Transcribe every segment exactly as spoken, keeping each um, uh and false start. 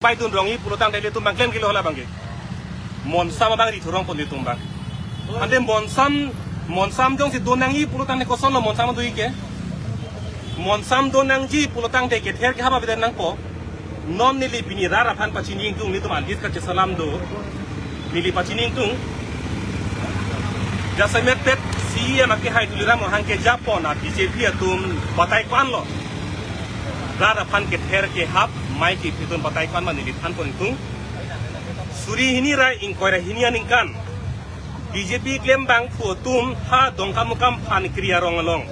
Pai dun rong-i pulo tangte ilitum abang klem kilo hala abangke. Monsam abang ri thurong pon ilitum abang. Ante monsam, monsam jongsi dun nang-i pulo tangte kosonlo monsam do-i ke. Monsam dun nangji pulo tangte kether kehap abang nangpo. Non neli pini rat aphan pachini ingtung, nelitum alis kachesalam do. Neli pachini ingtung. Jasemet pet C E M akehai Tuliram Ronghang kejapon a B J P atum batai ko-anlo. Rat aphan kether kehap, mai kephi atum batai ko-an ma neli than pon ingtung. Suri hini ra ingkoi ra hini aningkan B J P klembangphu atum ha Dongkamukam Phankri arong along.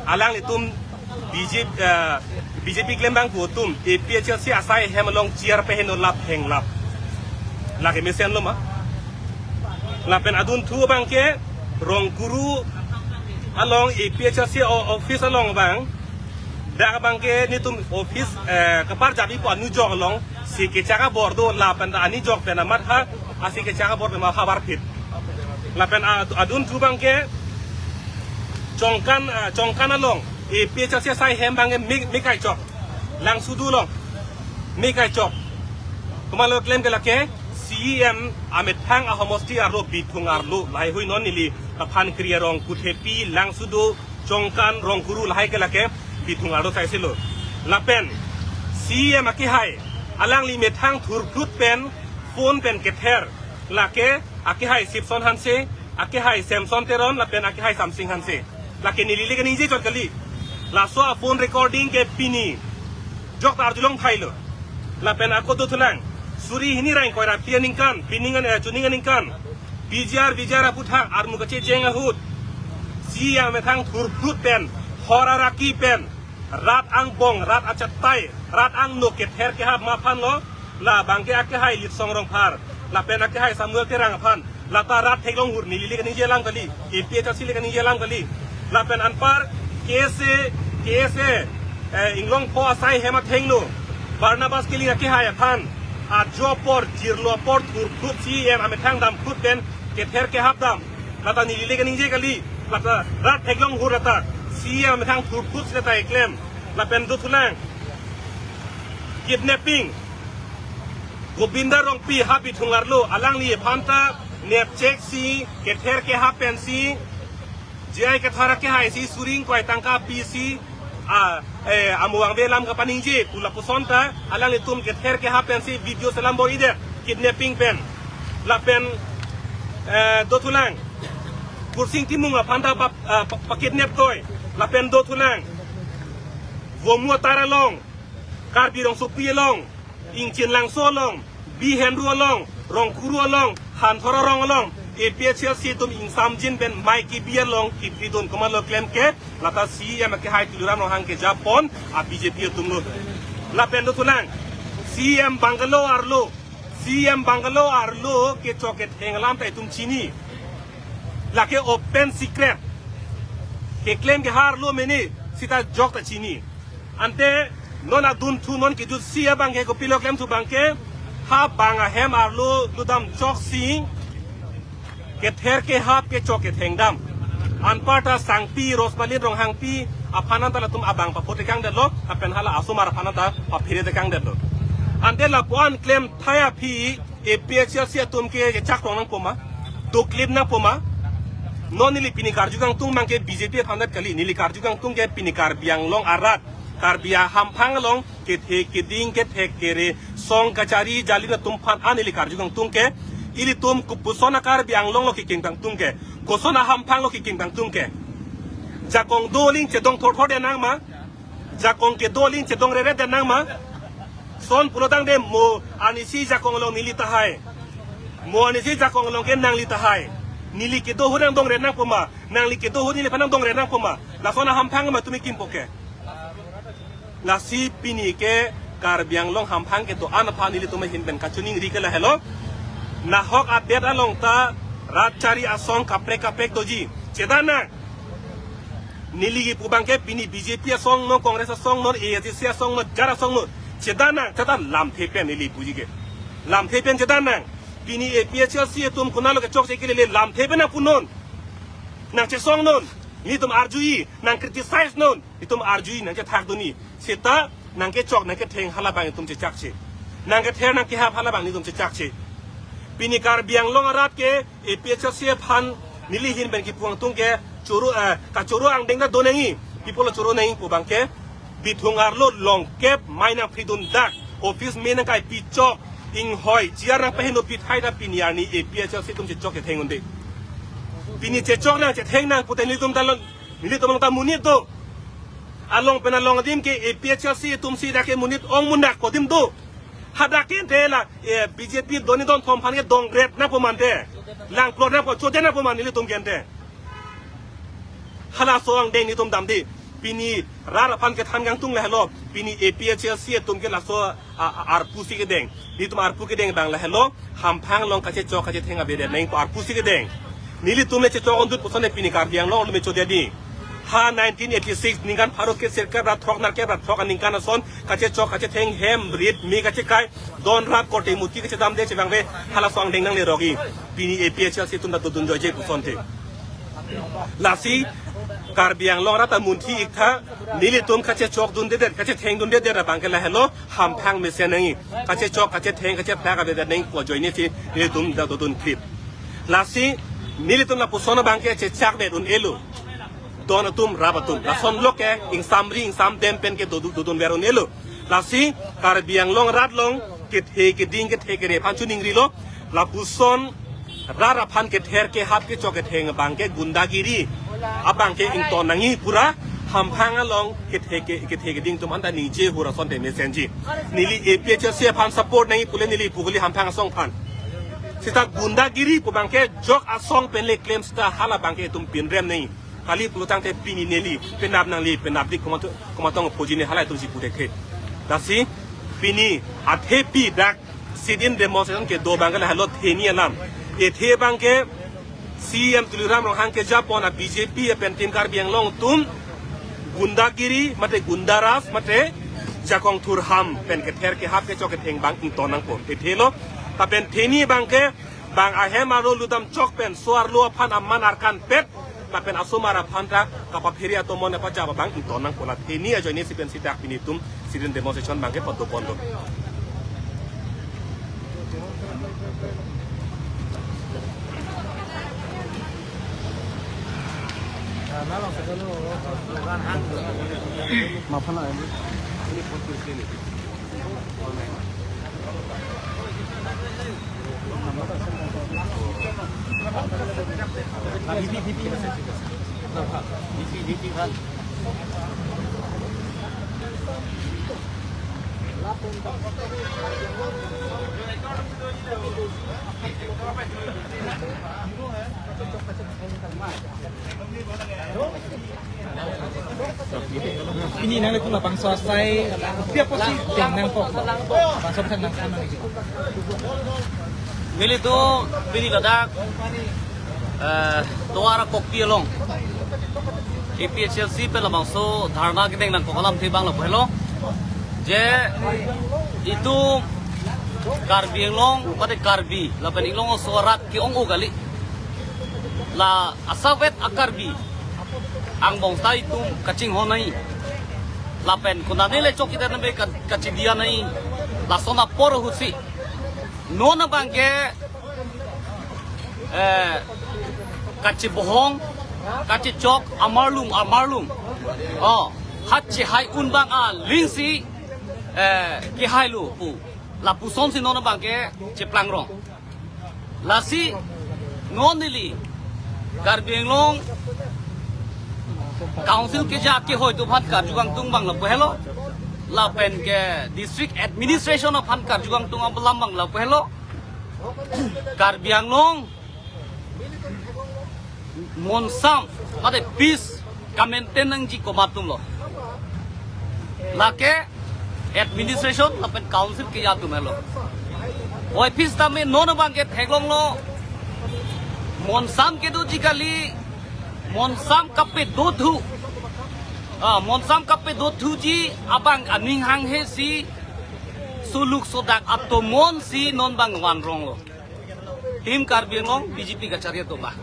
Alanglitum B J P, eh, B J P klembangphu atum A P H L C asai hem along chair peheno lap henglap. Lake mesenlo ma. Lapen adunthu abangke Rongkuru along A P H L C o-, office along abang. Dak abangke nelitum office, eh, kepar jabi po anu jok along. Si kechak abor do lapen ta ani jok pen amat ha, asi kechak abor pen ma havar phit. Lapen ad-, adunthu abangke Chongkan, ah, Chongkan along A P H L C asai hem abangke me, me kaichok. Langsudu along me kaichok. Komatlo klem ke lake C E M amethang ahomosti arlo Bithung arlo lahai hui non neli aphan Phankri arong Kuthepi Langsudu Chongkan Rongkuru lahai ke lake Bithung arlo saisilo. Lapen C E M akehai alangli methang thurkrut pen phone pen kether lake akehai Sipson Hanse, akehai Samson Teron, lapen akehai Samsing Hanse. Lake neli le kaningje chot kali. Laso a phone recording ke pini jok ta arjulong thailo. Lapen ako dothulang. Suri hini ra ingkoi ra phli aningkan, pining an, eh, chuning aningkan. P G R, V G R aputhak armu kachecheng ahut. C E M amethang thurkrut pen, hor araki pen, rat angbong, rat achatai, rat angno kether kehap ma aphanlo, la abangke akehai Litsong Rongphar, lapen akehai Samuel Terang aphan, lata rat theklong hur neli le kaningje alam kali, A P H L C le kaningje alam kali, lapen anpar K S A, K S A, eh, Inglongpho asai hem athengno, Barnabas Killing akehai aphan, ajo apor, jirlo apor, thurkrut C E M amethang damkrut pen, kether kehap dam, lata neli le kaningje kali, lata rat theklong hur lata, C E M amethang thurkrut si lata eklem, lapen dothulang. Kidnapping. Gobinda Rongpi ha Bithung arlo, alangli aphan ta nepchek si, kether kehap pensi, J I Kathar akehai si suri ingkoi tangka pisi, a, eh, amuang ve lam kapaningje, pu lapuson ta, alanglitum kether kehap pensi video selam bor-idet, kidnapping pen. Lapen, eh, dothulang. Kursing Timung aphan ta pa, ah, pa, pakidnap toi. Lapen dothulang. Vomu atar along, Karbi Rongsopi along, Ingchin Langso along, Bihenru along, Rongkuru along, Hanthor arong along, A P H L C atum ingsamjin pen mai kebi along kipidun komatlo klem ke, lata C E M akehai Tuliram Ronghang kejapon a B J P atumlo. Lapen dothulang, C E M bungalow arlo, C E M bungalow arlo kechok ketheng alam ta itum chini. Lake open secret. Keklem ke ha arlo mene sita jok ta chini. Ante non adunthu non kejutsi abangke kopilo klemthu abangke ha bang ahem arlo ludam choksi kether kehap kechok ketheng dam. Anparta Sangpi Rosmalin Ronghangpi aphan anta latum abang paphotekangdetlo, lapen hala asomar aphan anta paphiretekangdetlo. Ante lapu-an klem thai aphi A P H L C atum ke chak rong nangpo ma, doklip nangpo ma. Non neli pini karju kangtung abangke B J P aphan det kali, neli karju kangtung ke pini Karbi Anglong arat, Karbi ahamphang along kethe keding kethek kere song kachari jali atum aphan an neli karju kangtung ke, ilitum kopuson a Karbi Anglong lo kekim kangtung ke, koson ahamphang lo kekim kangtung ke. Jakong doling chedong thorthor de nang ma, jakong kedoling chedong rere de nang ma. Son pulo tangte mo arnisi jakong along neli tahai, mo arnisi jakong along ke nangli tahai. Neli kedo ahut nangdong re nangpo ma, nangli kedo ahut neliphan nangdong re nangpo ma. Lason ahamphang ma tumi kimpo ke. Lasi pini ke Karbi Anglong hamphang kedo-an aphan nelitum ahin pen kachiningri ke lahelo. Nahok adet along ta rat chari asong kaprek kaprek doji. Chedan nang. Neli kipu abangke pini B J P asong no, Congress asong no, A I C C asong no, jar asong no. Chedan nang, chedan lamthe pen neli puji ke. Lamthe pen chedan nang. Pini A P H L C atum konatlo kechokche kelele lamthe pen nangpunon. Nangchesongnon. Nelitum arjui, nang criticize non. Nelitum arjui, nangchethakdunji. Seta nangkechok nangketheng hala abang itum chechakche. nangkether nangkehap hala abang nelitum chechakche. Pini Karbi Anglong arat ke A P H L C aphan neli ahin pen kipu angtung ke choro, eh, kachoro angdeng ta do nangji. Pi apotlo choro nangji pu abang ke, bithung arlo longkep mai nangphridun dak, office me nangkaipi chok, inghoi, chair nangpaheno pithai ta pini arni A P H L C atum chechok chetheng un-e. Pini chechok nang chetheng nang pute nelitum ta along, nelitum along ta monit do. Along pen along adim ke A P H L C atum si dak ke monit ong munak kodim do. Hadak ke ante la, eh, B J P doni don thom aphan ke dongret nangpo mante. Langplot nangpo, chodet nangpo man nelitum ke ante. Halaso angdeng nelitum damde. Pini rat aphan kethan kangtung lahelo. Pini A P H L C atum ke laso a, a, arpu si kedeng. Nelitum arpu kedeng abang lahelo. Hamphang along kachechok kachetheng avedet nangji pu arpu si kedeng. Nelitum le chechok undut puson le pini Karbi Anglong atum le chodet di. Ha nineteen eighty-six ningkan pharo kre sirkep ra throk nerkep ra throk aningkan ason kachechok kachetheng hem rit me kachekai don rat korte muti kachedamde chevangve halaso angdeng nanglerok-i. Pini A P H L C atum ta dodun joije puson te. Lasi Karbi Anglong arat ta munthi iktha, nelitum kachechok dundedet, kachetheng dundedet abang ke lahelo, hamphang mesen nangji. Kachechok, kachetheng, kachephlak avedet nangji pu ajoine si nelitum ta dodun krit. Lasi nelitum lapuson abang ke chechakdet un-elo. Don atum rap atum. Lason lok ke ingsamri ingsamdem pen ke dodu-, dodunver un-elo. Lasi Karbi Anglong arat along kethe keding kethe kere aphan chuningrilo. Lapuson rat aphan kether kehap kechok ketheng abang ke gundagiri abang ke ington nangji pura, hamphang along kethe ke, kethe keding atum anta ningje hur asonte mesenji. Neli A P H L C aphan support nangji pule neli pu kali hamphang asong aphan. Seta gundagiri pu abang ke jok asong pen le klem seta hala abang ke itum pinrem nangji. Kali pulotangte pini neli penap nangli penapdik komat-, komatong pojine hala itum si puthekthe. Lasi pini athepi dak sit-in demonstration kedo abang ke lahelo theni alam. Ethe abang ke C E M Tuliram Ronghang kejapon a B J P pen Team Karbi Anglong atum gundagiri mate gundaraj mate jakong thurham pen kether kehap kechok ketheng abang ington nangpo. Ethelo. Lapen theni abang ke bang ahem arlo ludam chok pen so arlo aphan aman arkan pet lapen asomar aphan ta kapaphere atomon apachap abang ington nangpo. La theni ajoine si pensi dak pini itum sit-in demonstration abang ke padopon do. Pini nanglitum labangso asai, pi apotsi deng nangkok, labangso aphan nangkok nangji. Nelitum pini ladak, eh, Tovar Kokpi along A P H L C pen labangso dharna kedeng nangkok alamthe abang lapu helo. Je itum Karbi Anglong, mate Karbi, lapen Inglong aso arat ke-ong-o kali. La asavet a-Karbi angbong ta itum kachinghon nangji. Lapen konane le chok kita nabe ka-, kachidiya nangji. Lason apor ahutsi non abang ke, eh, kachibohong, kachichok, amarlum, amarlum. Oh, hat chehai un abang aling si, eh, kehailo pu. Lapuson si non abang ke cheplangrong. Lasi non neli Karbi Anglong Council keja kehoi atum aphan karju kangtung abang lapu helo. Lapen ke District Administration aphan karju kangtung alam abang lapu helo. Karbi Anglong monsam, mate peace ka-maintain nangji komat atumlo. Lake administration lapen council keja atum helo. Oi, peace tame non abang ke theklonglo. Monsam kedoji kali, monsam kapedothu. Ah, monsam kapedothuji abang aning hanghe si suluk sodak atomon si non abang vanronglo. Team Karbi Anglong B J P kachari atum abang.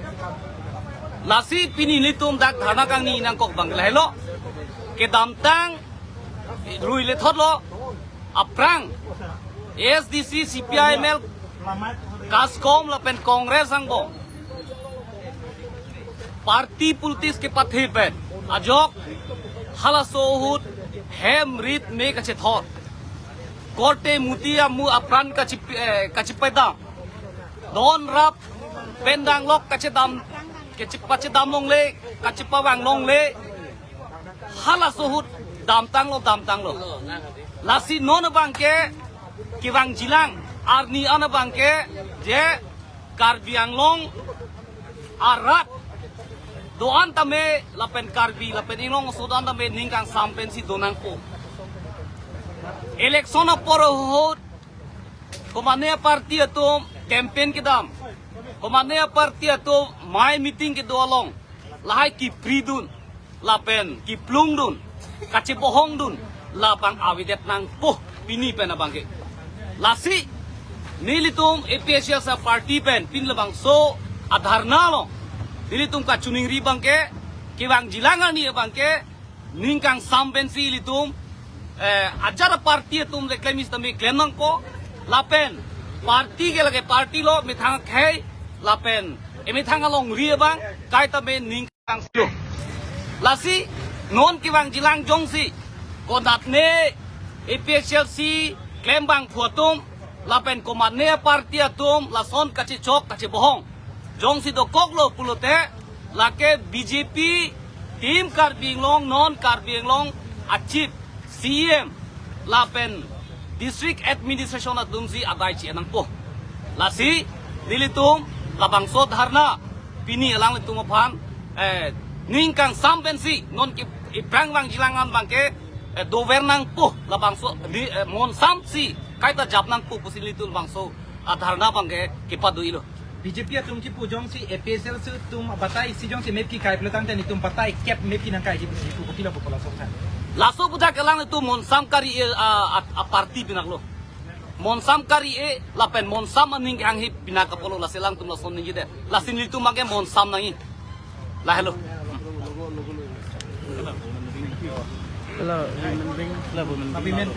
Lasi pini nelitum dak dharna kangni nangkok abang lahelo. Kedamtang rui lethotlo, aphrang ASDC, CPI ML, KASCOM lapen Congress angbong party politics kepathe pen ajok halaso ahut hem rit me kachethor, korte muti amu apran kachi, eh, kachipedam, don rap pen danglok kachedam, kachi, kachedam longle, kachipavang longle, halaso ahut damtanglo, damtanglo. Lasi non abangke kevangjilang arni an abangke je Karbi Anglong arat do-an tame lapen Karbi lapen Inglong aso do-an tame ning kangsam pensi donangpo. Election apor ahut komane party atum campaign kedam, komane party atum mei meeting kedo along lahai kipridun lapen kiplungdun, kachebohongdun, labang avedet nangpo pini pen abangke. Lasi nelitum APHLC party pen pini labangso adharna along nelitum kachiningri abangke, kevangjilang arni abangke ning kangsam pensi ilitum, eh, ajat party atum le klem sitame klem nangpo, lapen party ke lake party lo, methang akhei lapen emethang alongri abang kaita me ning kangsam. Lasi non kevangjilang jongsi konatne APHLC klembangphu atum lapen komane party atum lason kachechok kachebohong jongsi dokoklo pulote, lake BJP, Team Karbi Anglong, non Karbi Anglong a chief, CEM lapen district administration atumsi adai chi nangpo. Lasi nelitum labangso dharna pini alanglitum aphan, eh, ning kangsam pensi non ke iphrang vangjilang an abangke, eh, dover nangpo, labangso di, eh, monsamsi kaita jap nangpo pusi nelitum labangso adharna abangke kepado-ilo. BJP atum kipu jongsi APHLC atum batai isi jongsi mep kekai pulo tangte nelitum batai kep mep kenangkai ji pusi kipu, kopilo pupo laso aphuthak. Laso aphuthak alanglitum monsam kari-e, a, a, a party pinaklo. Monsam kari-e lapen monsam aning kehang hi pinak apotlo, lasi alangtum lason ningjedet. Lasi nelitum abangke monsam nangji. Lahelo. Hello, women wing. Hello, women wing. Women.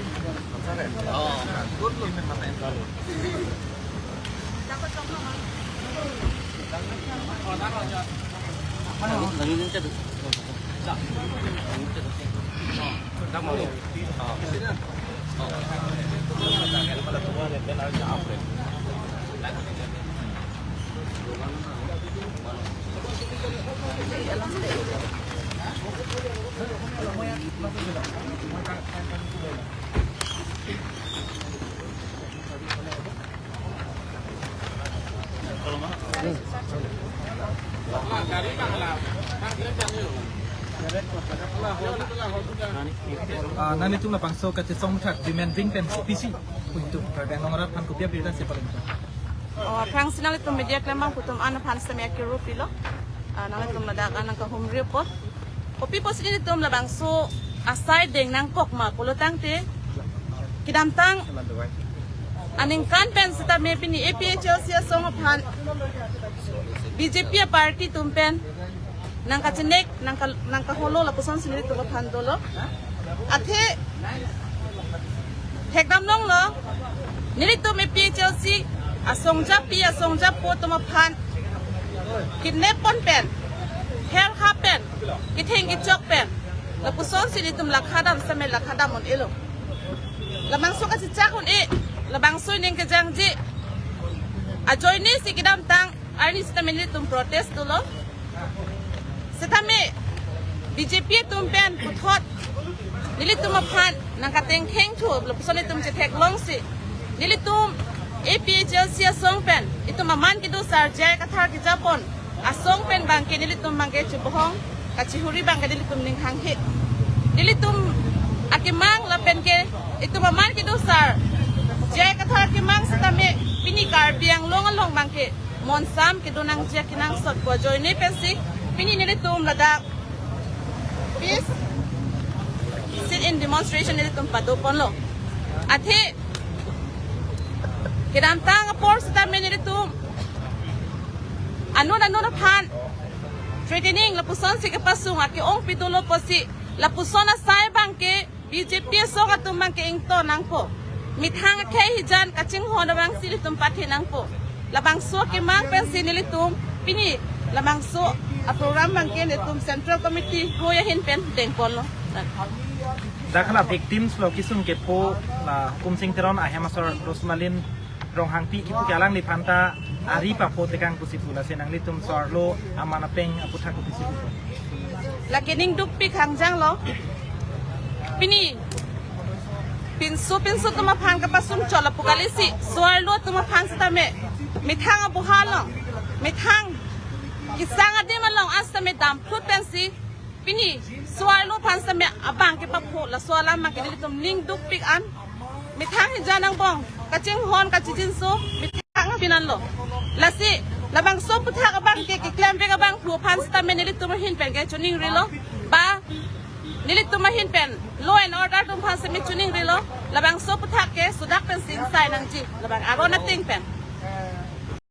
Ah, nanglitum labangso kachesong thak women wing pen kopisi pu itum Karbi Anglong arat aphan kopi abirta si paling. Oh, aphrangsi nanglitum media klembangphu atum an aphan sitame akirupilo. Ah, nanglitum ladak an nangkahumri apot. Kopi pusi nelitum labangso asai deng nangkok ma pulo tangte, kedamtang aningkan pen sitame pini APHLC asong aphan BJP a party atum pen nangkachenek, nangka, nangkaholo lapusonsi nelitum aphan dolo. Athe thekdam longlo, nelitum APHLC asong japi, asong japo atum aphan kidnap pon pen, her ha pen, kitheng kechok pen, lapusonsi nelitum lakha dam sitame lakha dam un-elo. Labangso kachechak un-e, labangso ining kejangji ajoinesi kedamtang arni sitame nelitum protest dolo. Sitame BJP atum pen puthot nelitum aphan nangkatengkheng thu lapuson itum chetheklongsi, nelitum APHLC asong pen itum aman kedo sar J I Kathar kejapon asong pen abangke nelitum abangke chebohong kachihuri abangke nelitum ning hanghe. Nelitum akemang lapen ke itum aman kedo sar J I Kathar kemang sitame pini Karbi Anglong along abangke monsam kedo nangji akenangsot pu ajoine pensi pini nelitum ladak peace sit-in demonstration nelitum padoponlo. Athe kedamtang apor sitame nelitum anut anut aphan threatening lapusonsi kepasung ake-ong pidolo pusi lapuson asai abangke BJP asong atum abangke ingto nangpo. methang akhei hijan kachinghon abang si nelitum pathe nangpo. Labangso akemang pensi nelitum pini labangso aprogram abangke nelitum Central Committee hoi ahin pen dengponlo. Dak la victims lo kesung kepho la Hukum Sing Teron ahem asor Rosmalin Ronghangpi kipu ke alangliphan ta ari papho tekang pusi pu, lasi nanglitum so-arlo aman apeng aputhak pusi pu. Lake ning dukpik hangjanglo. Pini pinso pinso atum aphan kapasung chot lapu kalisi, so-arlo atum aphan sitame methang aboha along, methang kesang adim along an sitame damphlut pensi pini so-arlo aphan sitame abang kepapho, laso alam abangke nelitum ning dukpik an. Methang hijan angbong kachinghon kachijinso methang pinanlo. Lasi labangso aputhak abangke keklemvek abang pu aphan sitame nelitum ahin pen ke choningrilo. Ba nelitum ahin pen law and order atum aphan sitame choningrilo. Labangso aputhak ke sudak pensi ingsai nangji, labang aron ateng pen.